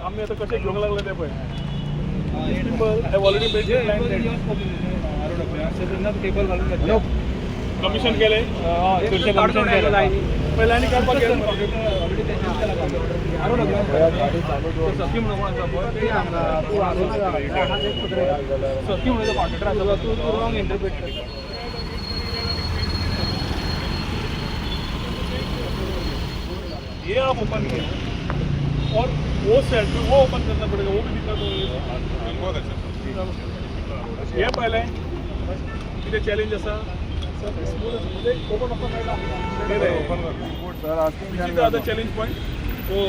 आमी आतां कशें घेवंक लागले ते पळय. People have already made the plan. Cable घालून घेतले. कमिशन केलें. चडशें कमिशन केलें. पयलीं आनी काडपाक गेले. सखी म्हणून कोण आसा पळय, सखी म्हणून कॉन्ट्रॅक्टर आसा, तूं तूं रॉंग इंटरप्रेट करता. ये आप ओपन किया और वो साइड भी वो ओपन करना पड़ेगा, वो भी दिक्कत हो रही है. बहुत अच्छा. हे पळयलें कितें चॅलेंज आसा. Open open. Which is the other challenge point? वो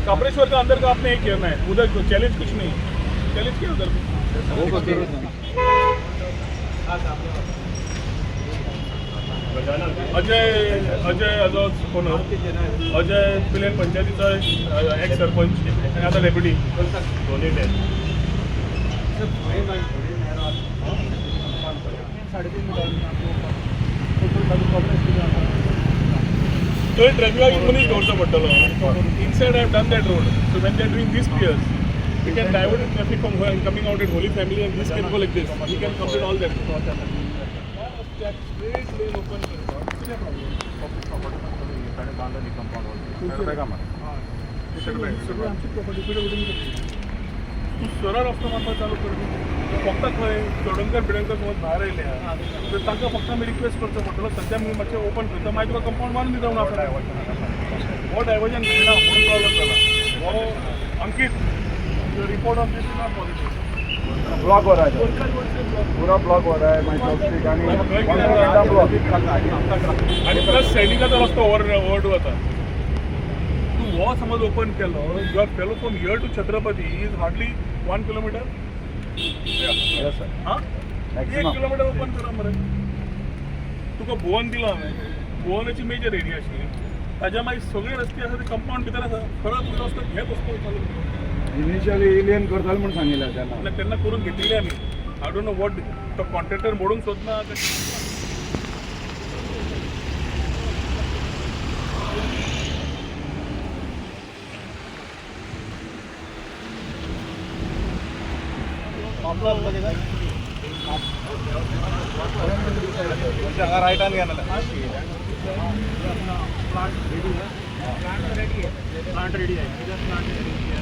कापरेश्वर का अंदर का आपने एक करना है. उधर चैलेंज कुछ नहीं है. चैलेंज क्या है उधर? अजय, अजय आजो कोण? अजय पिलेन पंचायतीचो एक्स सरपंच आणि आता डेप्युटी. दोन्ही. 3.5 मीटर. थंय ट्रॅफिकाक मनीस दवरचो पडटलो. Inside I have done that road, so when they are doing this piers, we can divert the traffic from coming out at Holy Family and this can go like this. We can complete all that. Straight lane open करपाक कितें problem? सगळी आमची property पिडब्ल्यूडी. तूं सरळ रस्तो मारपाक चालू कर. फक्त खंय चोडणकर बिडणकर समज भायर आयले तर तांकां फक्त आमी रिक्वेस्ट करचो पडटलो, सद्या आमी मातशें ओपन करता, मागीर तुका कंपाउंड मारून दिता म्हणून आसा. हो डायवर्जन मेळना म्हणून प्रॉब्लम जाला हो. अंकीत, report on this is not positive. Block हो रहा है सर. पूरा ब्लॉक हो रहा है माय स्ट्रीट आणि ब्लॉक. आणि प्लस सैनिकाचा रस्तो ओव्हर ओव्हरडू जाता. तूं हो समज ओपन केलो, your fellow from here to Chhatrapati is hardly 1 kilometre. Yes sir. हां, एक Maximum. Kilometre open करा मरे. तुका भुवन दिलो हांवें. भुवनाची मेजर एरिया आशिल्ली. ताज्या मागीर सगळे रस्ते आसा ते कंपाऊंड भितर आसा. खरो तुजो रस्तो घेत वचपाक चालू कर. इनिशियली एलियन करताले म्हणून सांगितलं त्यांना. म्हणल्यार तेन्ना करून घेतिल्ले आमी. I don't know what तो कॉन्ट्रॅक्टर मोडूंक सोदना. रायटान घेणार. प्लांट रेडी है, प्लांट रेडी है, इधर प्लांट रेडी है.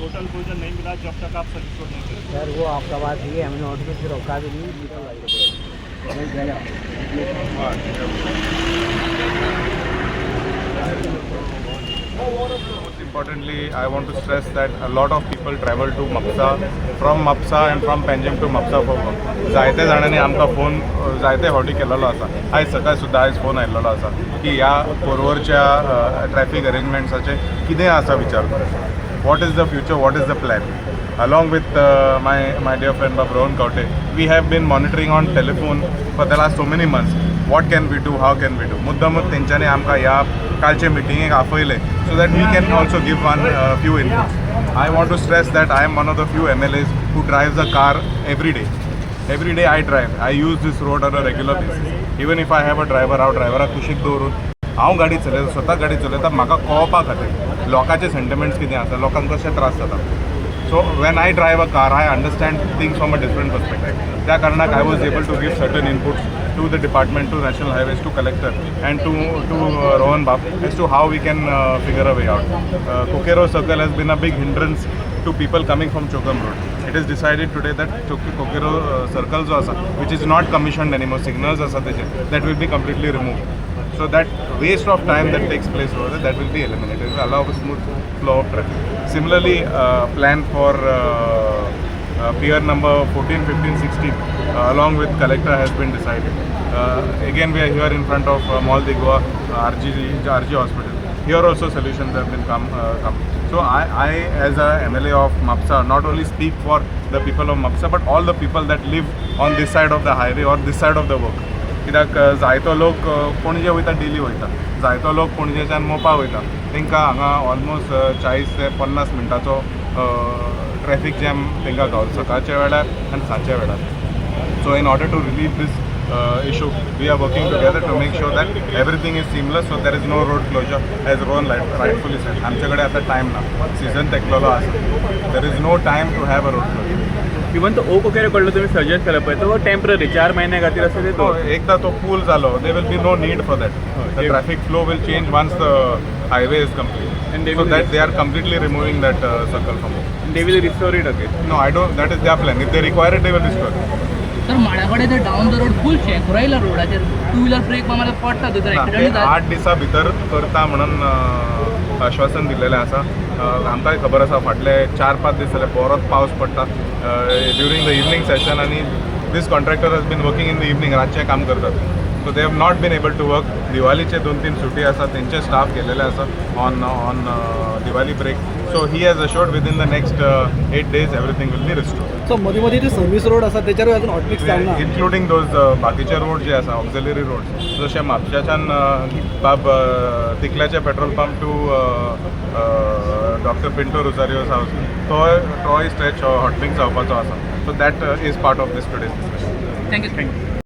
टोटल प्रोविजन नहीं मिला जब तक आप सर्विस रोड नहीं करें. सर, वो आपका बात सही है. हमने ऑटो से रोका भी नहीं. Most importantly, I want to stress that a lot of people travel to Mapsa, from Mapsa and from Panjim to Mapsa for work. जायते जाणांनी आमकां फोन जायते फावटी केलेलो आसा. आयज सकाळ सुद्दां आयज फोन आयिल्लो आसा की ह्या पोरवरच्या ट्रॅफीक अरेंजमेंट्साचें कितें आसा विचार. What is the future, what is the plan? Along with my dear friend Bab Rohan Kaute, we have been monitoring on telephone for the last so many months. What can we do, how can we do? मुद्दामूच तेंच्यांनी आमकां ह्या कालचे मिटिंगेक आपयलें so that we can also give one few inputs. I want to stress that I am one of the few MLAs who drives a car every day. Every day I drive. I use this road on a regular basis. Even if I have a driver, हांव ड्रायव्हराक कुशीक दवरून हांव गाडी चलयता, स्वता गाडी चलयता, म्हाका कळपा खातीर लोकांचे सेंटिमेंट्स कितें आसा, लोकांक कशे त्रास जाता. So when I drive a car, I understand things from a different perspective. त्या कारणाक I was able to give certain inputs to the department, to National Highways, to collector and to Rohan Bab as to how we can figure a way out. Coqueiro Circle has been a big hindrance to people coming from Chogm Road. It is decided today that Coqueiro Circle जो आसा, which is not commissioned anymore, signals आसा तेजे, that will be completely removed. So that waste of time that takes place over there, that will be eliminated. It will allow a smooth flow of traffic. Similarly, plan for pier number 14, 15, 16, along with collector has been decided. Again, we are here in front of Mall de Goa, RG Hospital. Here also solutions have been come. So I as a MLA of Mapsa not only speak for the people of Mapsa but all the people that live on this side of the highway or this side of the work. कित्याक जायतो लोक पणजे वयता, daily वयता, जायतो लोक पणजेच्यान मोपा वयता. तांकां हांगा ऑलमोस्ट 40 ते 50 मिनटाचो ट्रॅफीक जॅम तांकां गावता सकाळच्या वेळार आनी सांजच्या वेळार. So in order to relieve this issue, we are working together to make sure that everything is seamless, so there is no road closure, as Rohan rightfully said. आमचे कडेन आतां टायम ना, सीझन तेंकलेलो आसा. There is no time to have a road closure. Even तो okay वगैरे कडलो तुम्ही suggest केला पळय, तो टेम्पररी 4 महिन्या खातीर आसा ते तो एकदा तो पूल जालो, there will be no need for that. The traffic flow will change once the highway is complete. And they so will that they are completely removing that circle from. They will restore it again? No, I don't. That is their plan. If they require it, they will restore it. Sir, माडा कडेन ते down the road फूल शेंकरो येयला रोडाचेर. Two wheeler break मारल्यार पडटा थंय. ना, ते एक्सिडंट जाता. 8 दिसा भितर करता म्हणून आश्वासन दिल्लेलें आसा. आमकांय खबर आसा, फाटले 4-5 दीस जाले बरोच पावस पडटा ड्युरींग the evening session आनी this contractor has been working in the evening. रातचें काम करतात, so they have not been able to work. दिवाळीचे दोन तीन सुटी आसा, तेंचे स्टाफ गेलेले आसा on Diwali break. So he has assured within the next 8 days everything will be restored. So मदीं मदीं ते सर्वीस रोड आसा, तेचेरूय अजून हॉटमिक्स जावना. इन्क्लुडींग those बाकीचे रोड जे आसा, ऑक्झिलरी रोड, जशे म्हापशाच्यान बाब तिकल्याचे petrol pump to Doctor Pinto Rosario's house, तोय स्ट्रेच हॉटमिक्स जावपाचो आसा. So that is part of this today's discussion. Thank you. Thank you.